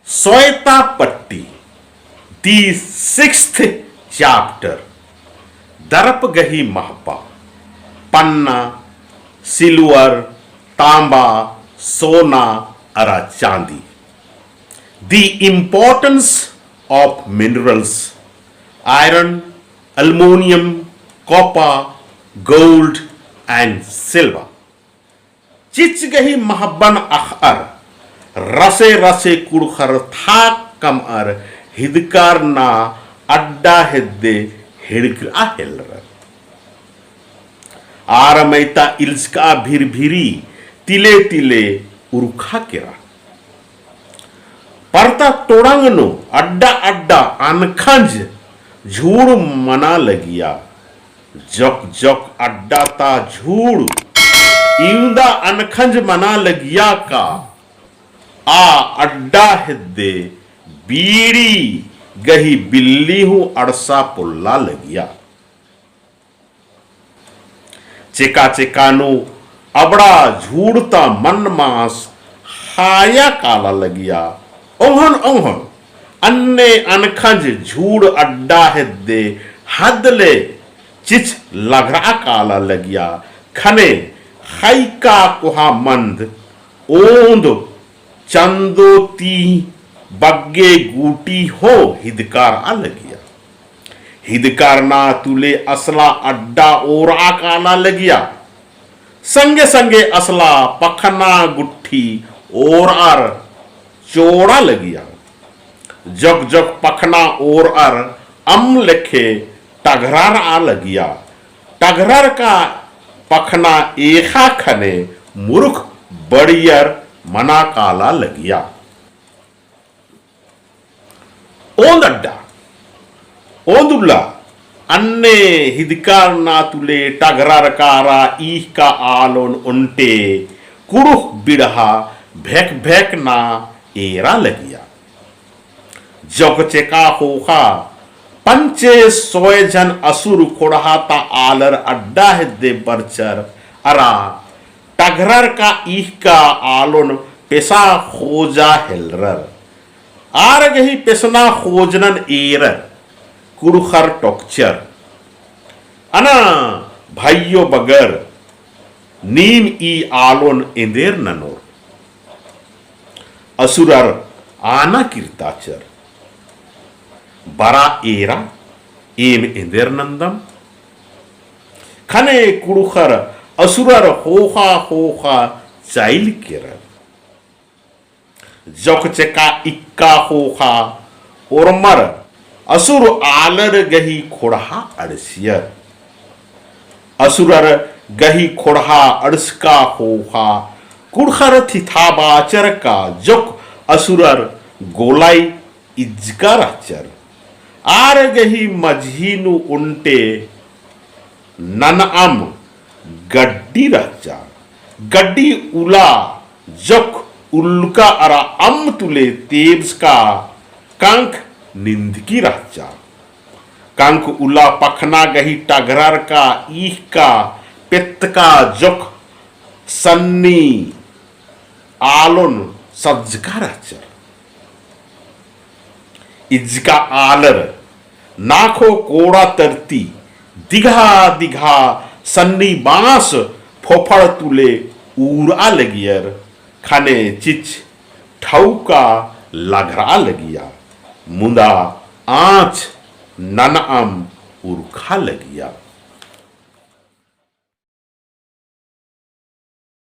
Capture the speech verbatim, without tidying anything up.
सोयता पट्टी, the sixth chapter, दरप गही महब्बा, पन्ना, सिल्वर, तांबा, सोना अरा चांदी। The importance of minerals, iron, aluminium, copper, gold and silver। चिच्च गही महब्बन अख़अर रसे रसे कुँड़ुख़र थाक कमअर हिदकारना अड्डा हेद्दे हेड़करआ हेलरर। आर मइता इल्चकआ भिरभिरी तिले तिले उरखा केरा। परता टोड़ंग नू अड्डा अड्डा अनखंज झूड़ मना लगिया। जोक जोक अड्डा ता झूड़ इवंदा अनखंज मना लगिया का आ अड्डा हेद्दे बीड़ी गही बिल्ली हूँ अड़सा पोल्ला लगिया। चेका चेका नू अबड़ा झूड़ ता मन मास हाया काला लगिया। ओंघन ओंघन अन्ने अनखंज झूड़ अड्डा हेद्दे हदले चिच लगरआ काला लगिया। खने ख़ैका कोहा मंद ओंद चंदो ती बग्गे गूटी हूँ हिदकारआ लगिया। हिदकारना तुले असला अड्डा ओरआ काला लगिया। संगे संगे असला पखना गुट्ठी ओरअर चोड़ा लगिया। जोक जोक पखना ओरअर अम लेखे टघररआ लगिया। टघरर का पखना एख़ा खने मुरुख बड़ियर मना काला लगिया। ओंद अड्डा, ओंद उल्ला, अन्ने हिदकारना तुले टघरर का अरा ईख़ का आलोन ओन्टे कुँड़ुख़ बिड़हा भेक भेक ना एरा लगिया। जोक चेका ख़ोख़ा पंचे सोय झन असुर ख़ोंड़हा ता आलर अड्डा हेद्दे बरचर अरा टघरर का ईख़ का आलोन पेसा ख़ोजा हेलरर। आर गही पेसना ख़ोजनन एरर कुँड़ुख़र टोकचर। अना भइयो बगर नीम ई आलोन एन्देर ननोर। असुरर आना किर्ताचर। बरा एरा एम एन्देर नन्दम। खने कुँड़ुख़र असुरर ख़ोख़ा ख़ोख़ा चाइल केरर। जोक चेका इक्का ख़ोख़ा ओरमर असुर आलर गही ख़ोंड़हा अंड़सियर। असुरर गही ख़ोंड़हा अंड़सका ख़ोख़ा कुँड़ुख़र थिथाबाचर का जोक असुरर गोलाई इज्जका रहचर। आर गही मझी नू ओन्टे ननअम गड्डी रहचा। गड्डी उला जोक उल्लका अरा अम तुले तेबसका कंख निंदकी रहचा। कंख उला पखना गही टघरर का ईख़ का पेत्तका जोक सन्नी आलोन सज्जका रहचर। इज्जका आलर नाख़ो कोड़ा तरती दिघा दिघा सन्नी बाँस फोफड़ तुले उरआ लगियर। खने चिच ठौका लगरआ लगिया। मुदा आँच ननअम उरखा लगिया।